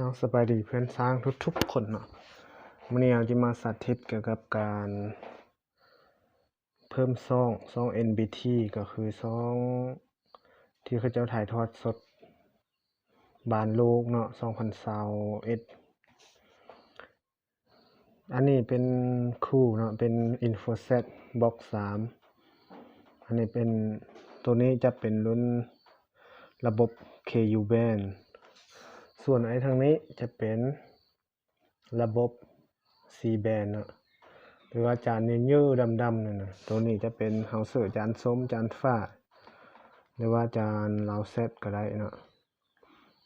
ເອົາ ສະບາຍດີເພື່ອນຊ່າງທຸກໆຄົນເນາະ. ມື້ນີ້ເຮົາຈະມາສາທິດກ່ຽວກັບການເພີ່ມຊ່ອງ ຊ່ອງ ເອັນບີທີ ກໍຄືຊ່ອງທີ່ເຂົາເຈົ້າຖ່າຍທອດສົດບານໂລກເນາະ ສອງພັນຊາວເອັດ. ອັນນີ້ເປັນຄູ່ເນາະ ເປັນ InfoSat Box ສາມ. ອັນນີ້ເປັນ ໂຕນີ້ຈະເປັນລຸ້ນລະບົບ ເຄຢູ Band ສ່ວນໄອ້ທາງນີ້ຈະເປັນລະບົບ C Band ເນາະ ຫຼືວ່າຈານເຍີ້ໆດຳໆນັ້ນນະ. ໂຕນີ້ຈະເປັນ ເຮົາເສີຈານສົ້ມ ຈານຟ້າ ຫຼືວ່າຈານລາວແຊັດກໍໄດ້ເນາະ.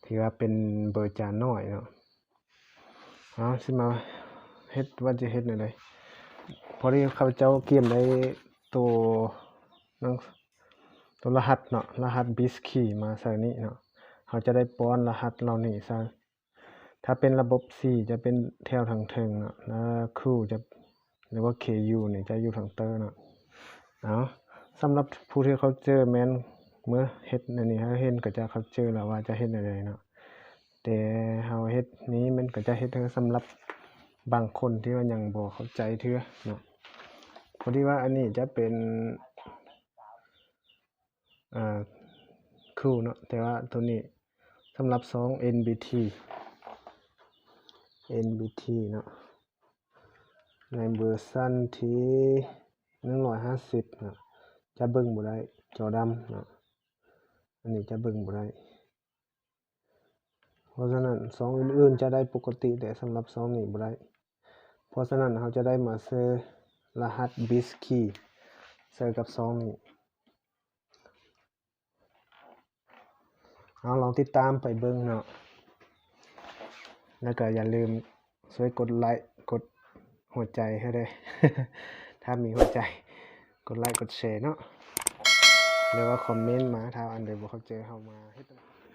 ທີ່ວ່າເປັນເບີຈານນ້ອຍເນາະ. ເອົາ ຊິມາເຮັດວ່າຈະເຮັດແນວໃດ. ພໍດີຂ້າພະເຈົ້າກຽມໄດ້ໂຕ ໂຕລະຫັດເນາະ ລະຫັດ Biskey ມາໃສ່ນີ້ເນາະ. ເຮົາຈະໄດ້ປ້ອນລະຫັດເຫຼົ່ານີ້ໃສ່. ຖ້າເປັນລະບົບ C ຈະເປັນແຖວທາງເທິງເນາະ ລະຄູ່ຈະ ຫຼືວ່າ ເຄຢູ ນີ້ຈະຢູ່ທາງເຕີເນາະ. ເອົາ ສຳລັບຜູ້ທີ່ເຂົ້າໃຈແມ່ນ ເມື່ອເຮັດອັນນີ້ໃຫ້ເຫັນກໍຈະເຂົ້າໃຈແລ້ວວ່າຈະເຮັດແນວໃດເນາະ. ແຕ່ເຮົາເຮັດນີ້ມັນກໍຈະເຮັດໃຫ້ສຳລັບບາງຄົນທີ່ວ່າຍັງບໍ່ເຂົ້າໃຈເທື່ອເນາະ. ພໍດີວ່າອັນນີ້ຈະເປັນ ອ່າ ຄູ່ເນາະ ແຕ່ວ່າໂຕນີ້ສຳລັບຊ່ອງ ເອັນບີທີ ເອັນບີທີ ເນາະ ໃນເວີຊັນທີໜຶ່ງຮ້ອຍຫ້າສິບເນາະ ຈະເບິ່ງບໍ່ໄດ້ ຈໍດຳເນາະ. ອັນນີ້ຈະເບິ່ງບໍ່ໄດ້. ເພາະສະນັ້ນຊ່ອງອື່ນໆຈະໄດ້ປົກກະຕິ ແຕ່ສຳລັບຊ່ອງນີ້ບໍ່ໄດ້. ເພາະສະນັ້ນເຮົາຈະໄດ້ມາເສີລະຫັດ Biskey ໃສ່ກັບຊ່ອງນີ້. ເອົາ ລອງຕິດຕາມໄປເບິ່ງເນາະ ແລ້ວກໍຢ່າລືມ ຊ່ວຍກົດໄລ ກົດຫົວໃຈໃຫ້ແດ່ ຖ້າມີຫົວໃຈ ກົດໄລ ກົດແຊເນາະ ຫຼືວ່າຄອມເມັນມາ ຖ້າອັນໃດບໍ່ເຂົ້າໃຈ ເຮົາມາເຮັດ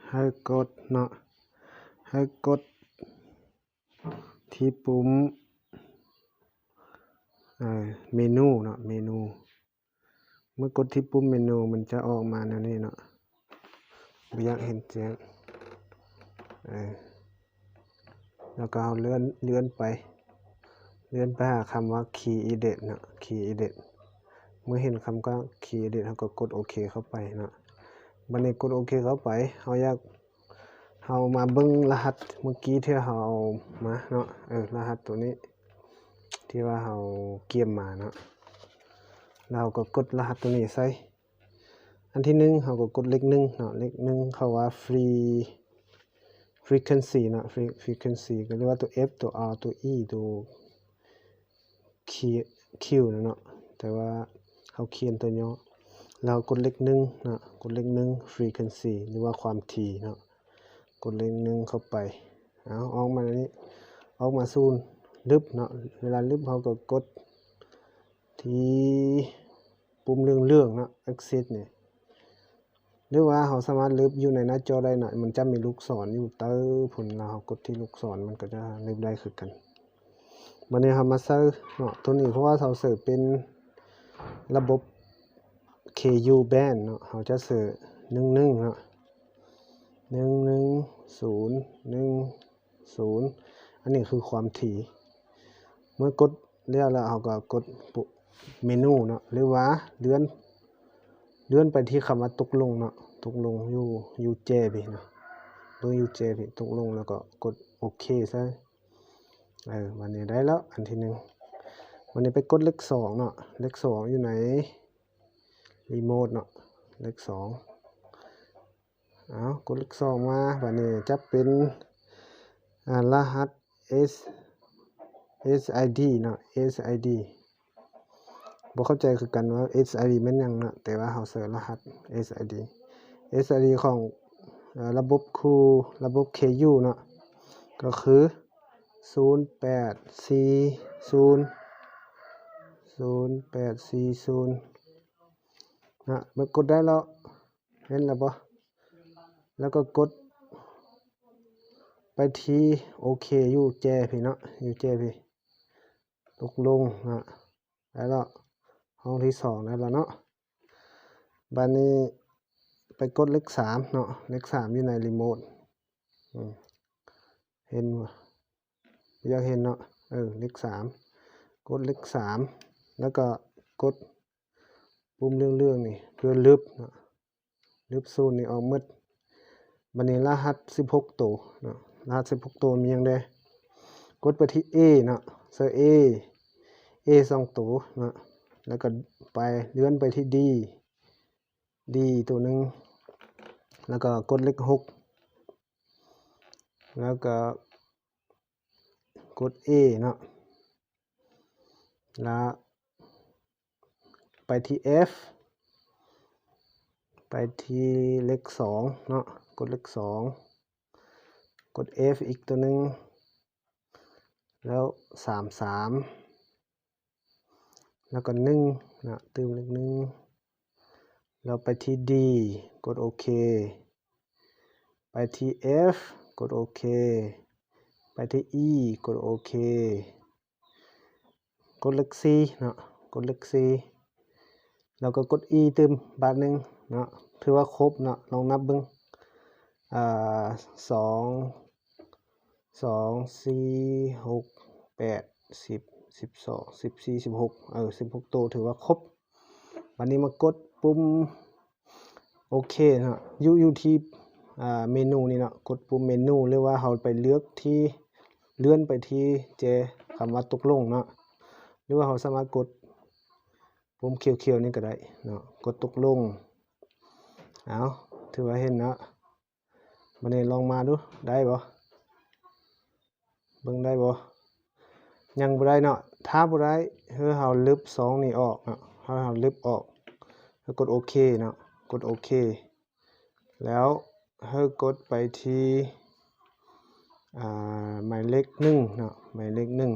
ໃຫ້ກົດເນາະ ໃຫ້ກົດທີ່ປຸ່ມ ເອີ ເມນູເນາະ ເມນູ. ເມື່ອກົດທີ່ປຸ່ມເມນູ ມັນຈະອອກມາແນວນີ້ເນາະ ບໍ່ຢາກເຫັນແຈ້ງ ເອີ ແລ້ວກໍເຮົາເລື່ອນ ເລື່ອນໄປ ເລື່ອນໄປຫາຄຳວ່າ Key Edit ເນາະ Key Edit. ເມື່ອເຫັນຄຳວ່າ Key Edit ເຮົາກໍກົດໂອເຄເຂົ້າໄປເນາະ. ບັດນີ້ກົດໂອເຄເຂົ້າໄປ ເຮົາຢາກ ເຮົາມາເບິ່ງລະຫັດເມື່ອກີ້ທີ່ເຮົາເອົາມາເນາະ ເອີ ລະຫັດໂຕນີ້ ທີ່ວ່າເຮົາກຽມມາເນາະ ແລ້ວເຮົາກໍກົດລະຫັດໂຕນີ້ໃສ່. ອັນທີໜຶ່ງ ເຮົາກໍກົດເລກໜຶ່ງເນາະ ເລກໜຶ່ງ ເຂົາວ່າ Free Frequency ເນາະ Fre- Frequency ກໍເລີຍວ່າຕົວ F ຕົວ R ຕົວ E ຕົວ Q ນັ້ນເນາະ ແຕ່ວ່າເຮົາຂຽນຕົວຫຍໍ້ ແລ້ວເຮົາກົດເລກໜຶ່ງເນາະ ກົດເລກໜຶ່ງ Frequency ຫຼືວ່າຄວາມຖີ່ເນາະ ກົດເລກໜຶ່ງເຂົ້າໄປ. ເອົາ ອອກມານີ້ ອອກມາສູ່ລຶບເນາະ ເວລາລຶບເຮົາກໍກົດທີ່ປຸ່ມເຫຼືອງໆເນາະ Exit ນີ້ ຫຼືວ່າເຮົາສາມາດລຶບຢູ່ໃນໜ້າຈໍໄດ້ເນາະ ມັນຈະມີລູກສອນຢູ່ເຕີພຸ້ນ ແລ້ວເຮົາກົດທີ່ລູກສອນ ມັນກໍຈະລຶບໄດ້ຄືກັນ. ບັດນີ້ເຮົາມາເສີເນາະ ໂຕນີ້ ເພາະວ່າເຮົາເສີເປັນລະບົບ K U band ເນາະ ເຮົາຈະເສີໜຶ່ງໜຶ່ງເນາະ ໜຶ່ງໜຶ່ງສູນໜຶ່ງສູນ ອັນນີ້ຄືຄວາມຖີ່. ເມື່ອກົດແລ້ວ ແລ້ວເຮົາກໍກົດປຸ່ມເມນູເນາະ ຫຼືວ່າເລື່ອນ ເລື່ອນໄປທີ່ຄຳວ່າຕົກລົງເນາະ ຕົກລົງຢູ່ ຢູ່ແຈພີ້ເນາະ ເບິ່ງຢູ່ແຈພີ້ ຕົກລົງ ແລ້ວກໍກົດໂອເຄໃສ່. ເອີ ບັດນີ້ໄດ້ແລ້ວອັນທີໜຶ່ງ. ບັດນີ້ໄປກົດເລກສອງເນາະ ເລກສອງຢູ່ໃນຣີໂມດເນາະ ເລກສອງ. ເອົາ ກົດເລກສອງມາ ບັດນີ້ຈະເປັນ ອ່າ ລະຫັດ S- SID ເນາະ SID ບໍ່ເຂົ້າໃຈຄືກັນວ່າ SID ແມ່ນຫຍັງເນາະ ແຕ່ວ່າເຮົາເສີລະຫັດ SID SID ຂອງ ເອີ ລະບົບຄູ່ ລະບົບ KU ເນາະ ກໍຄື ສູນແປດສີ່ສູນ ສູນແປດສີ່ສູນ ນະ ເມື່ອກົດໄດ້ແລ້ວ ເຫັນແລ້ວບໍ່? ແລ້ວກໍກົດໄປທີ່ໂອເຄຢູ່ແຈພີ້ເນາະ ຢູ່ແຈພີ້ ຕົກລົງນະ ໄດ້ແລ້ວ ຫ້ອງທີສອງໄດ້ແລ້ວເນາະ. ບາດນີ້ໄປກົດເລກສາມເນາະ ເລກສາມຢູ່ໃນຣີໂມດ ອືມ. ເຫັນບໍ່? ຢາກເຫັນເນາະ. ເອີ ເລກສາມ ກົດເລກສາມ ແລ້ວກໍກົດປຸ່ມເຫຼືອງໆນີ້ ເພື່ອລຶບເນາະ, ລຶບສູນນີ້ອອກໝົດ. ບັດນີ້ລະຫັດສິບຫົກໂຕເນາະ, ລະຫັດສິບຫົກໂຕມີຫຍັງແດ່? ກົດໄປທີ່ A ເນາະ, ໃສ່ A A ສອງໂຕເນາະ, ແລ້ວກໍໄປ ເລື່ອນໄປທີ່ D D ໂຕໜຶ່ງ ແລ້ວກໍກົດເລກຫົກ ແລ້ວກໍກົດ A ເນາະ, ແລ້ວໄປທີ່ F ໄປທີ່ເລກສອງເນາະ, ກົດເລກສອງ ກົດ F ອີກໂຕໜຶ່ງ ແລ້ວສາມສາມ ແລ້ວກໍໜຶ່ງນະ, ຕື່ມເລກໜຶ່ງ ແລ້ວໄປທີ່ D ກົດໂອເຄ, ໄປທີ່ F ກົດໂອເຄ, ໄປທີ່ E ກົດໂອເຄ, ກົດເລກສີ່ເນາະ, ກົດເລກສີ່ ແລ້ວກໍກົດ E ຕື່ມບາດໜຶ່ງເນາະ, ຖືວ່າຄົບເນາະ. ລອງນັບເບິ່ງ ອາ ສອງ ສອງ ສີ່ ຫົກ ແປດ ສິບ ສິບສອງ ສິບສີ່ ສິບຫົກ ເອີ ສິບຫົກໂຕ ຖືວ່າຄົບ. ບັດນີ້ມາກົດປຸ່ມໂອເຄເນາະ, ຢູ່ ຢູ່ທີ່ ອາ ເມນູນີ້ເນາະ, ກົດປຸ່ມເມນູ ຫຼືວ່າເຮົາໄປເລືອກທີ່ ເລື່ອນໄປທີ່ແຈຄຳວ່າຕົກລົງເນາະ, ຫຼືວ່າເຮົາສາມາດກົດປຸ່ມຂຽວໆນີ້ກໍໄດ້ເນາະ, ກົດຕົກລົງ. ເອົາ ຖືວ່າເຫັນເນາະ. ບັດນີ້ລອງມາດູ ໄດ້ບໍ່? ເບິ່ງໄດ້ບໍ່? ຍັງບໍ່ໄດ້ເນາະ. ຖ້າບໍ່ໄດ້ ໃຫ້ເຮົາລຶບຊ່ອງນີ້ອອກເນາະ, ໃຫ້ເຮົາລຶບອອກ ແລ້ວກົດໂອເຄເນາະ, ກົດໂອເຄ ແລ້ວໃຫ້ກົດໄປທີ່ ອາ ໝາຍເລກໜຶ່ງເນາະ, ໝາຍເລກໜຶ່ງ.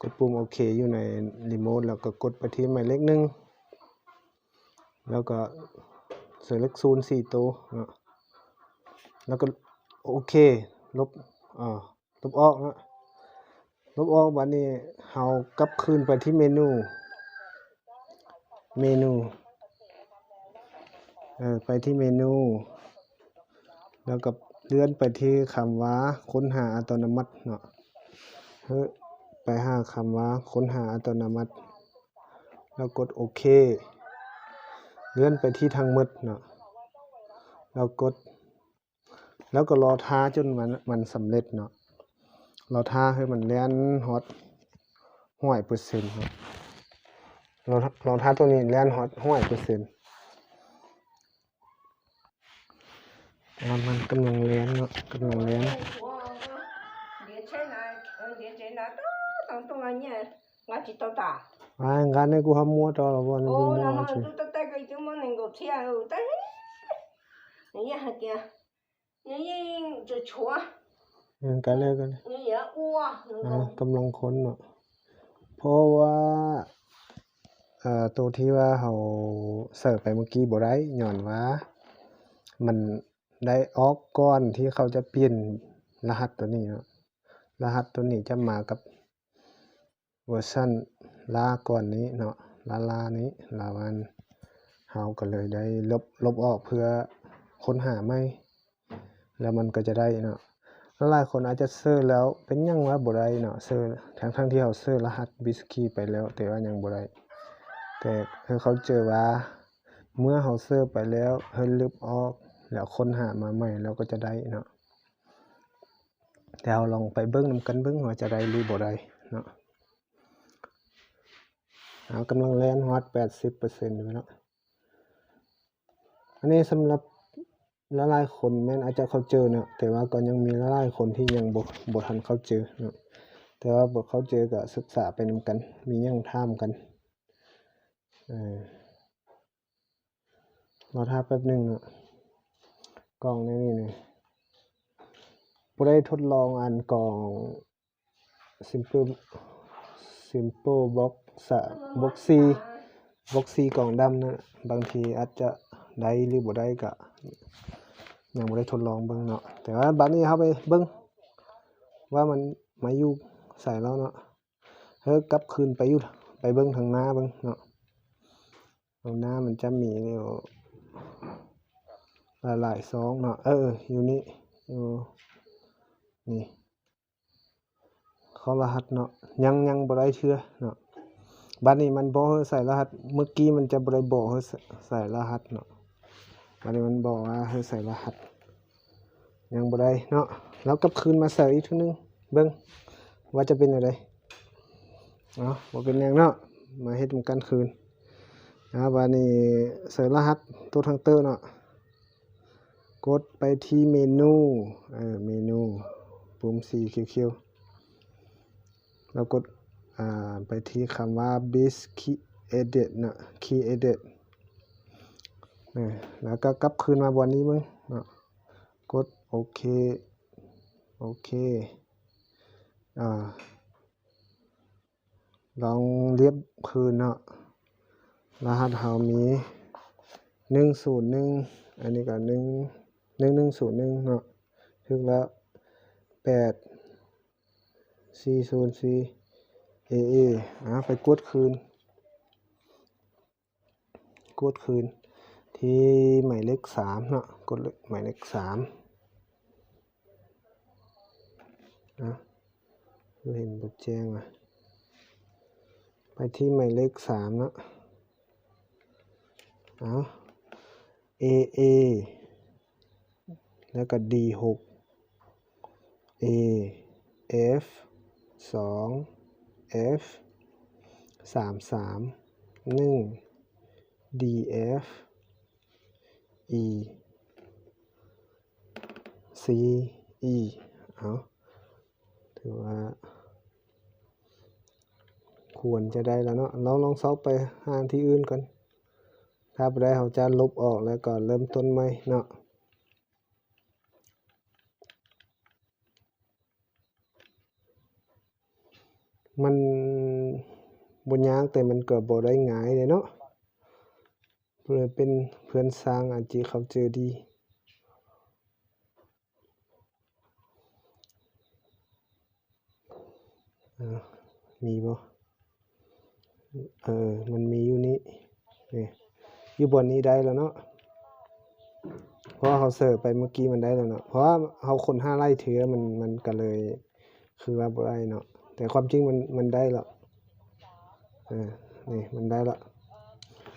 ກົດປຸ່ມໂອເຄຢູ່ໃນຣີໂມດ ແລ້ວກໍກົດໄປທີ່ໝາຍເລກໜຶ່ງ ແລ້ວກໍໃສ່ເລກສູນສີ່ໂຕເນາະ, ແລ້ວກໍໂອເຄ ລົບ ອາ ລົບອອກເນາະ, ລົບອອກ. ບັດນີ້ເຮົາກັບຄືນໄປທີ່ເມນູ ເມນູ ເອີ ໄປທີ່ເມນູ ແລ້ວກໍເລື່ອນໄປທີ່ຄຳວ່າຄົ້ນຫາອັດຕະໂນມັດເນາະ, ເອີ ໄປຫາຄຳວ່າຄົ້ນຫາອັດຕະໂນມັດ ແລ້ວກົດໂອເຄ, ເລື່ອນໄປທີ່ທັງໝົດເນາະ, ແລ້ວກົດ ແລ້ວກໍລໍຖ້າຈົນມັນ ມັນສຳເລັດເນາະ, ລໍຖ້າໃຫ້ມັນແລ່ນຮອດຮ້ອຍເປີເຊັນເນາະ, ລໍ ລໍຖ້າໂຕນີ້ແລ່ນຮອດຮ້ອຍເປີເຊັນ. ມັນ ມັນກຳລັງແລ່ນເນາະ, ກຳລັງແລ່ນ. ອາ ງານນີ້ກູຫາມົວຕໍ່ລະບໍ່ ນີ້ກູມົວຊິ ອືມ ກະແລ້ວ ກະແລ້ວ ອາ ກຳລັງຄົ້ນເນາະ, ເພາະວ່າ ອາ ໂຕທີ່ວ່າເຮົາໃສ່ໄປເມື່ອກີ້ບໍ່ໄດ້ ຍ້ອນວ່າມັນໄດ້ອອກກ່ອນທີ່ເຂົາຈະປ່ຽນລະຫັດໂຕນີ້ເນາະ, ລະຫັດໂຕນີ້ຈະມາກັບ ເວີຊັນລ້າກ່ອນນີ້ເນາະ, ລ້າໆນີ້ ລ້າວານ ເຮົາກໍເລີຍໄດ້ລົບ ລົບອອກເພື່ອຄົ້ນຫາໃໝ່ ແລ້ວມັນກໍຈະໄດ້ເນາະ. ຫຼາຍໆຄົນອາດຈະເຊີແລ້ວ ເປັນຫຍັງວະບໍ່ໄດ້ເນາະ, ເຊີ ທັງໆທີ່ເຮົາເຊີລະຫັດບິສກີໄປແລ້ວ ແຕ່ວ່າຍັງບໍ່ໄດ້. ແຕ່ໃຫ້ເຂົ້າໃຈວ່າ ເມື່ອເຮົາເຊີໄປແລ້ວ ໃຫ້ລຶບອອກ ແລ້ວຄົ້ນຫາມາໃໝ່ ແລ້ວກໍຈະໄດ້ເນາະ. ແຕ່ເຮົາລອງໄປເບິ່ງນຳກັນເບິ່ງວ່າຈະໄດ້ຫຼືບໍ່ໄດ້ເນາະ. ເຮົາກຳລັງແລ່ນຮອດແປດສິບເປີເຊັນຢູ່ເນາະ. ອັນນີ້ສຳລັບຫຼາຍໆຄົນແມ່ນອາດຈະເຂົ້າໃຈເນາະ, ແຕ່ວ່າກໍຍັງມີຫຼາຍໆຄົນທີ່ຍັງບໍ່ ບໍ່ທັນເຂົ້າໃຈເນາະ. ແຕ່ວ່າບໍ່ເຂົ້າໃຈກໍສຶກສາໄປນຳກັນ, ມີຫຍັງຖາມກັນ. ເອີ ລໍຖ້າແປັບໜຶ່ງເນາະ. ກ່ອງໃນນີ້ນະ ຜູ້ໃດທົດລອງອັນກ່ອງ Simple Simple Box ສາມ Box ສີ່ Box ສີ່ກ່ອງດຳນະ ບາງທີອາດຈະໄດ້ຫຼືບໍ່ໄດ້ກະຍັງບໍ່ໄດ້ທົດລອງເບິ່ງເນາະ. ແຕ່ວ່າບາດນີ້ເຮົາໄປເບິ່ງວ່າມັນມາຢູ່ໃສແລ້ວເນາະ. ເຮົາກັບຄືນໄປຢູ່ ໄປເບິ່ງທາງໜ້າເບິ່ງເນາະ. ທາງໜ້າມັນຈະມີຢູ່ຫຼາຍໆຊ່ອງເນາະ. ເອີ ຢູ່ນີ້ ຢູ່ ນີ້ ເຂົ້າລະຫັດເນາະ ຍັງ ຍັງບໍ່ໄດ້ເທື່ອເນາະ. ບາດນີ້ມັນບອກໃຫ້ໃສ່ລະຫັດ ເມື່ອກີ້ມັນຈະບໍ່ໄດ້ບອກໃຫ້ໃສ່ລະຫັດເນາະ. ບາດນີ້ມັນບອກວ່າໃຫ້ໃສ່ລະຫັດ ຍັງບໍ່ໄດ້ເນາະ. ລາວກັບຄືນມາໃສ່ອີກເທື່ອໜຶ່ງ ເບິ່ງວ່າຈະເປັນແນວໃດ. ເອົາ ບໍ່ເປັນຫຍັງເນາະ ມາເຮັດນຳກັນຄືນ. ອາ ບາດນີ້ໃສ່ລະຫັດໂຕທາງເຕີເນາະ. ກົດໄປທີ່ເມນູ ເອີ ເມນູ ປຸ່ມສີຂຽວໆ ແລ້ວກົດ ອາ ໄປທີ່ຄຳວ່າ Base Created ເນາະ Created ເອີ ແລ້ວກໍກັບຄືນມາບ່ອນນີ້ເບິ່ງເນາະ. ກົດໂອເຄ ໂອເຄ ອາ ລອງລຽບຄືນເນາະ. ລະຫັດເຮົາມີ ໜຶ່ງສູນໜຶ່ງ ອັນນີ້ກໍ ໜຶ່ງ ໜຶ່ງໜຶ່ງສູນໜຶ່ງເນາະ ຖືກແລ້ວ ແປດ ສີ່ສູນສີ່ ເອເອ ອາ ໄປກວດຄືນ ກວດຄືນທີ່ໝາຍເລກສາມເນາະ ກົດໝາຍເລກສາມ ນະ ຄືເຫັນບໍ່ແຈ້ງວະ ໄປທີ່ໝາຍເລກສາມເນາະ. ເອົາ ເອເອ ແລ້ວກໍ ດີຫົກ ເອ ເອັຟ ສອງ ເອັຟ ສາມສາມ ໜຶ່ງ ດີເອັຟ ອີ ຊີ ອີ ເອົາ ຖືວ່າຄວນຈະໄດ້ແລ້ວເນາະ. ລອງ ລອງຊອກໄປຫາທີ່ອື່ນກ່ອນ ຖ້າບໍ່ໄດ້ເຮົາຈະລົບອອກ ແລ້ວກໍເລີ່ມຕົ້ນໃໝ່ເນາະ. ມັນບໍ່ຍາກ ແຕ່ມັນກໍບໍ່ໄດ້ງ່າຍເດ້ເນາະ. ເພື່ອເປັນເພື່ອນຊ່າງອາດຈະເຂົ້າໃຈດີ. ເອີ ມີບໍ່? ເອີ ມັນມີຢູ່ນີ້ ນີ້ ຢູ່ບ່ອນນີ້ໄດ້ແລ້ວເນາະ. ເພາະວ່າເຮົາເສີໄປເມື່ອກີ້ມັນໄດ້ແລ້ວເນາະ ເພາະວ່າເຮົາຄົ້ນຫາຫຼາຍເທື່ອ ມັນ ມັນກໍເລີຍຄືວ່າບໍ່ໄດ້ເນາະ ແຕ່ຄວາມຈິງມັນ ມັນໄດ້ແລ້ວ. ເອີ ນີ້ມັນໄດ້ແລ້ວ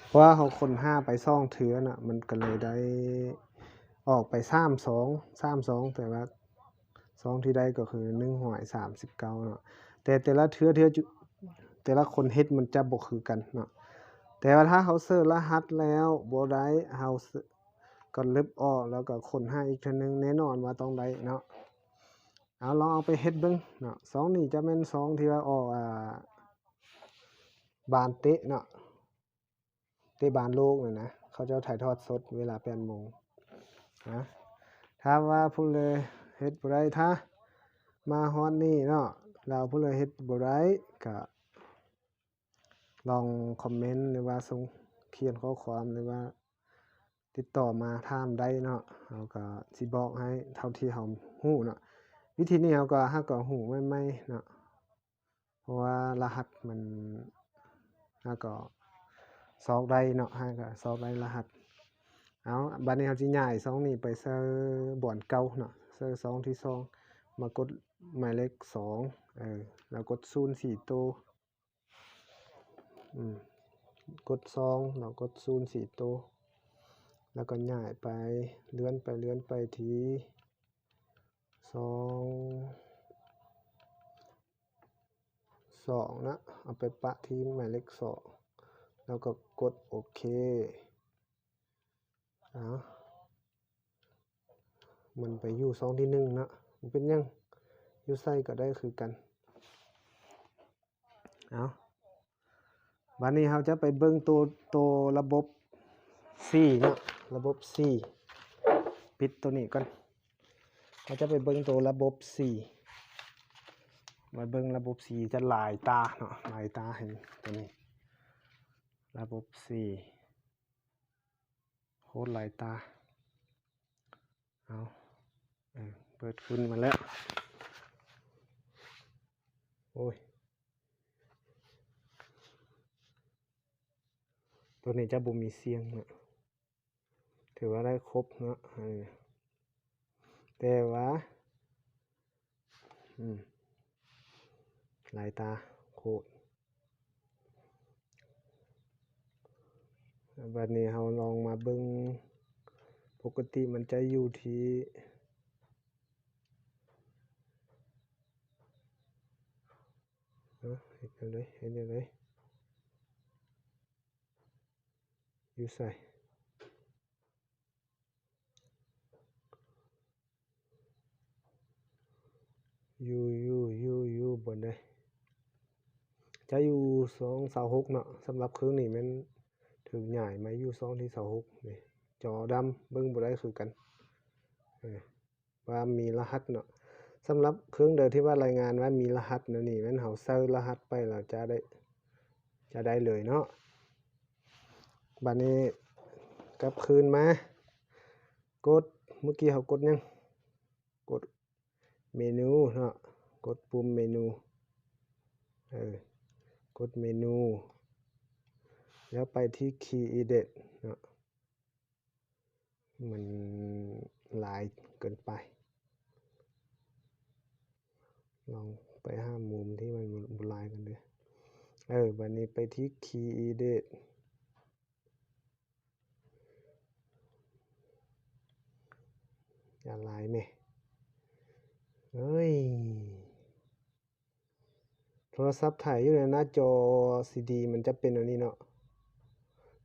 ເພາະວ່າເຮົາຄົ້ນຫາໄປສອງເທື່ອນະ ມັນກໍເລີຍໄດ້ອອກໄປສາມຊ່ອງ ສາມຊ່ອງ ແຕ່ວ່າຊ່ອງທີ່ໄດ້ກໍຄືໜຶ່ງຮ້ອຍສາມສິບເກົ້າເນາະ. ແຕ່ແຕ່ລະເທື່ອ ເທື່ອ ແຕ່ລະຄົນເຮັດມັນຈະບໍ່ຄືກັນເນາະ. ແຕ່ວ່າຖ້າເຮົາເສີລະຫັດແລ້ວບໍ່ໄດ້ ເຮົາກໍລົບອອກ ແລ້ວກໍຄົ້ນຫາອີກເທື່ອໜຶ່ງ ແນ່ນອນວ່າຕ້ອງໄດ້ເນາະ. ເອົາ ລອງເອົາໄປເຮັດເບິ່ງເນາະ. ຊ່ອງນີ້ຈະແມ່ນຊ່ອງທີ່ວ່າອອກ ອາ ບານເຕະເນາະ ເຕະບານໂລກນັ້ນນະ ເຂົາເຈົ້າຖ່າຍທອດສົດເວລາແປດໂມງນະ. ຖ້າວ່າຜູ້ໃດເຮັດບໍ່ໄດ້ ຖ້າມາຮອດນີ້ເນາະ ແລ້ວຜູ້ໃດເຮັດບໍ່ໄດ້ ກະລອງຄອມເມັນ ຫຼືວ່າສົ່ງ ຂຽນຂໍ້ຄວາມ ຫຼືວ່າຕິດຕໍ່ມາຖາມໄດ້ເນາະ. ເຮົາກະຊິບອກໃຫ້ເທົ່າທີ່ເຮົາຮູ້ເນາະ. ວິທີນີ້ເຮົາກະຫາກໍຮູ້ໃໝ່ໆເນາະ. ເພາະວ່າລະຫັດມັນ ເຮົາກໍຊອກໄດ້ເນາະ ເຮົາກໍຊອກໄດ້ລະຫັດ. ເອົາ ບາດນີ້ເຮົາຊິຍ້າຍຊ່ອງນີ້ໄປໃສ່ບ່ອນເກົ່າເນາະ ໃສ່ຊ່ອງທີສອງ ມາກົດໝາຍເລກສອງ ເອີ ແລ້ວກົດສູນສີ່ໂຕ ອືມ ກົດສອງ ແລ້ວກົດສູນສີ່ໂຕ ແລ້ວກໍຍ້າຍໄປ ເລື່ອນໄປ ເລື່ອນໄປທີ່ ສອງ ສອງນະ ເອົາໄປປະທີ່ໝາຍເລກສອງ ແລ້ວກໍກົດໂອເຄ. ເອົາ ມັນໄປຢູ່ຊ່ອງທີໜຶ່ງເນາະ ບໍ່ເປັນຫຍັງ ຢູ່ໃສກໍໄດ້ຄືກັນ. ເອົາ ບາດນີ້ເຮົາຈະໄປເບິ່ງໂຕ ໂຕລະບົບສີ່ເນາະ ລະບົບສີ່ ປິດໂຕນີ້ກ່ອນ. ເຮົາຈະໄປເບິ່ງໂຕລະບົບສີ່ ມາເບິ່ງລະບົບສີ່ຈະຫຼາຍຕາເນາະ ຫຼາຍຕາ ເຫັນໂຕນີ້ ລະບົບສີ່ ໂຄດຫຼາຍຕາ. ເອົາ ເອີ ເປີດຂຶ້ນມາແລ້ວ ໂອ້ຍ ໂຕນີ້ຈະບໍ່ມີສຽງເນາະ ຖືວ່າໄດ້ຄົບເນາະ ເອີ ແຕ່ວ່າ ອືມ ຫຼາຍຕາໂຄດ. ບັດນີ້ເຮົາລອງມາເບິ່ງ ປົກກະຕິມັນຈະຢູ່ທີ່ ເອີ ເຮັດຈັ່ງໃດ ເຮັດຈັ່ງໃດ ຢູ່ໃສ? ຢູ່ ຢູ່ ຢູ່ ຢູ່ບ່ອນໃດ? ຈະຢູ່ຊ່ອງຊາວຫົກເນາະ. ສຳລັບເຄື່ອງນີ້ແມ່ນຖືກຍ້າຍມາຢູ່ຊ່ອງທີຊາວຫົກນີ້. ຈໍດຳ ເບິ່ງບໍ່ໄດ້ຄືກັນ ເອີ ວ່າມີລະຫັດເນາະ. ສຳລັບເຄື່ອງໃດທີ່ວ່າລາຍງານວ່າມີລະຫັດແນວນີ້ ແມ່ນເຮົາໃສ່ລະຫັດໄປແລ້ວຈະໄດ້ ຈະໄດ້ເລີຍເນາະ. ບັດນີ້ກັບຄືນມາ ກົດ ເມື່ອກີ້ເຮົາກົດຫຍັງ? ກົດເມນູເນາະ ກົດປຸ່ມເມນູ ເອີ ກົດເມນູ ແລ້ວໄປທີ່ Key Edit ເນາະ. ມັນຫຼາຍເກີນໄປ. ລອງໄປຫາມຸມທີ່ມັນບໍ່ຫຼາຍກັນເດີ້. ເອີ ບັດນີ້ໄປທີ່ Key Edit. ຢ່າຫຼາຍແມ. ເອີຍ. ໂທລະສັບຖ່າຍຢູ່ໃນໜ້າຈໍຊີດີ ມັນຈະເປັນແນວນີ້ເນາະ.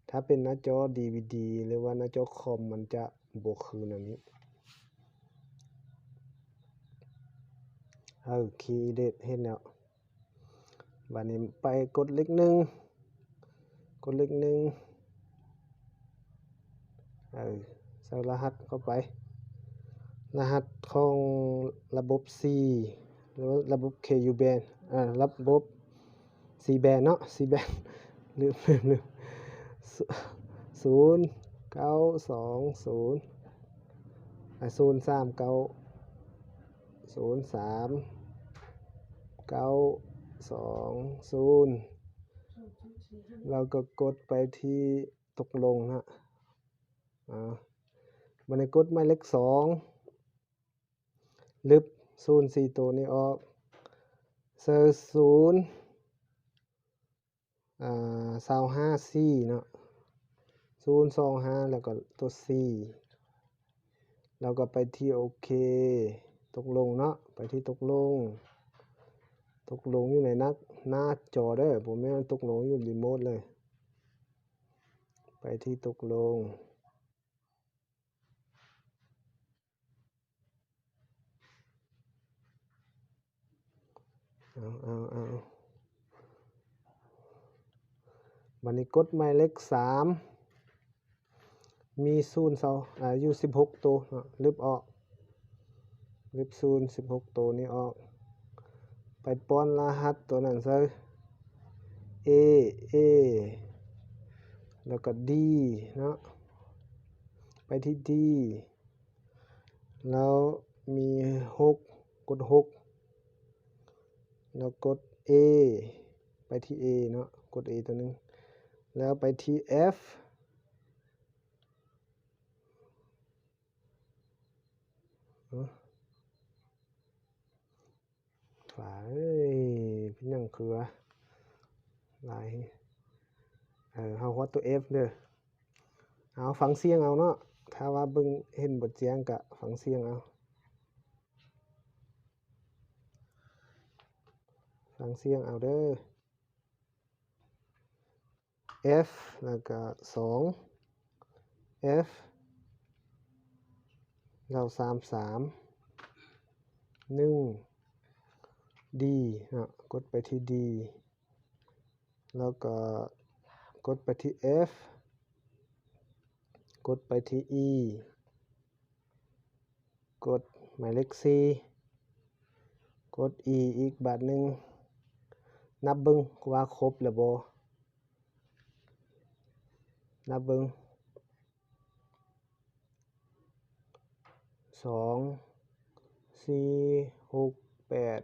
ຖ້າເປັນໜ້າຈໍດີວີດີ ຫຼືວ່າໜ້າຈໍຄອມ ມັນຈະບໍ່ຄືແນວນີ້. ເອີ Key Edit ເຫັນແລ້ວ. ບາດນີ້ໄປກົດເລກໜຶ່ງ ກົດເລກໜຶ່ງ ເອີ ໃສ່ລະຫັດເຂົ້າໄປ ລະຫັດຂອງລະບົບ C ຫຼືວ່າລະບົບ K U band ເອີ ລະບົບ C band ເນາະ C band ລືມ ລືມ ລືມ ສູນ ເກົ້າ ສອງ ສູນ ອາ ສູນ ສາມ ເກົ້າ ສູນ ສາມ ເກົ້າ ສອງ ສູນ ແລ້ວກໍກົດໄປທີ່ຕົກລົງນະ. ອາ ບັດນີ້ກົດໝາຍເລກສອງ ລຶບສູນສີ່ໂຕນີ້ອອກ ໃສ່ສູນ ອາ ຊາວຫ້າ ສີ່ເນາະ ສູນ ສອງ ຫ້າ ແລ້ວກໍຕົວສີ່ ແລ້ວກໍໄປທີ່ໂອເຄ ຕົກລົງເນາະ ໄປທີ່ຕົກລົງ ຕົກລົງຢູ່ໃນໜ້າ ໜ້າຈໍເດີ້ ບໍ່ແມ່ນຕົກລົງຢູ່ຣີໂມດເລີຍ ໄປທີ່ຕົກລົງ. ເອົາ ເອົາ ເອົາ ບັດນີ້ກົດໝາຍເລກສາມ ມີສູນ ເຊົາ ອາ ຢູ່ສິບຫົກໂຕເນາະ ລຶບອອກ ລຶບສູນສິບຫົກໂຕນີ້ອອກ ໄປປ້ອນລະຫັດໂຕນັ້ນໃສ່ A A ແລ້ວກໍ D ເນາະ ໄປທີ່ D ແລ້ວມີຫົກ ກົດຫົກ ແລ້ວກົດ A ໄປທີ່ A ເນາະ ກົດ A ຕົວໜຶ່ງ ແລ້ວໄປທີ່ F ເອີ ຟ້າເອີຍ ເປັນຫຍັງຄືວ່າຫຼາຍ ເອີ ເຮົາຮອດຕົວ F ເດີ້. ເອົາ ຟັງສຽງເອົາເນາະ ຖ້າວ່າເບິ່ງເຫັນບໍ່ແຈ້ງກະຟັງສຽງເອົາ ຟັງສຽງເອົາເດີ້. F ແລ້ວກະສອງ F ແລ້ວສາມ ສາມ ໜຶ່ງ D ເນາະ ກົດໄປທີ່ D ແລ້ວກໍກົດໄປທີ່ F ກົດໄປທີ່ E ກົດໝາຍເລກສີ່ ກົດ E ອີກບາດໜຶ່ງ ນັບເບິ່ງວ່າຄົບແລ້ວບໍ່ ນັບເບິ່ງ ສອງ ສີ່ ຫົກ ແປດ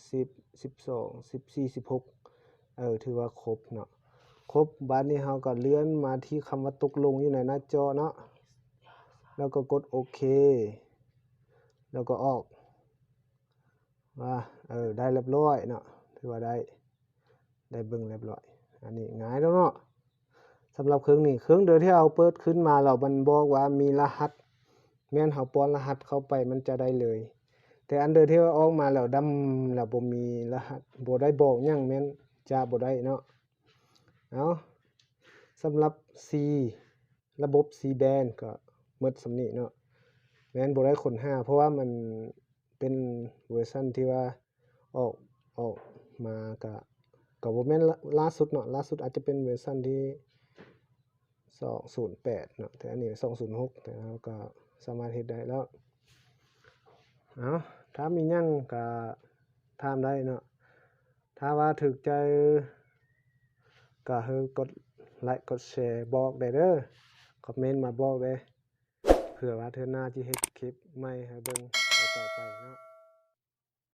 ສິບ ສິບສອງ ສິບສີ່ ສິບຫົກ ເອີ ຖືວ່າຄົບເນາະ ຄົບ. ບາດນີ້ເຮົາກໍເລື່ອນມາທີ່ຄຳວ່າຕົກລົງຢູ່ໃນໜ້າຈໍເນາະ ແລ້ວກໍກົດໂອເຄ ແລ້ວກໍອອກ. ວ່າ ເອີ ໄດ້ລຽບລ້ອຍເນາະ ຖືວ່າໄດ້ ໄດ້ເບິ່ງລຽບລ້ອຍ. ອັນນີ້ງ່າຍແລ້ວເນາະ ສຳລັບເຄື່ອງນີ້. ເຄື່ອງໂດຍທີ່ເຮົາເປີດຂຶ້ນມາແລ້ວ ມັນບອກວ່າມີລະຫັດ ແມ່ນເຮົາປ້ອນລະຫັດເຂົ້າໄປ ມັນຈະໄດ້ເລີຍ. ແຕ່ອັນໃດທີ່ວ່າອອກມາແລ້ວດຳ ແລ້ວບໍ່ມີລະຫັດ ບໍ່ໄດ້ບອກຫຍັງ ແມ່ນຈະບໍ່ໄດ້ເນາະ. ເອົາ ສຳລັບ C ລະບົບ C band ກໍໝົດສ່ຳນີ້ເນາະ. ແມ່ນບໍ່ໄດ້ຄົ້ນຫາ ເພາະວ່າມັນເປັນເວີຊັນທີ່ວ່າອອກ ອອກມາກະ ກໍບໍ່ແມ່ນລ່າ ລ່າສຸດເນາະ. ລ່າສຸດອາດຈະເປັນເວີຊັນທີ່ສອງສູນແປດເນາະ ແຕ່ອັນນີ້ສອງສູນຫົກ ແຕ່ເຮົາກໍສາມາດເຮັດໄດ້ແລ້ວ. ເອົາ ຖ້າມີຫຍັງກໍຖາມໄດ້ເນາະ. ຖ້າວ່າຖືກໃຈກໍໃຫ້ກົດໄລກ໌ ກົດແຊ ບອກໄດ້ເດີ ຄອມເມັນມາບອກເດີ ເພື່ອວ່າເທື່ອໜ້າຈະເຮັດຄລິບໃໝ່ໃຫ້ເບິ່ງ.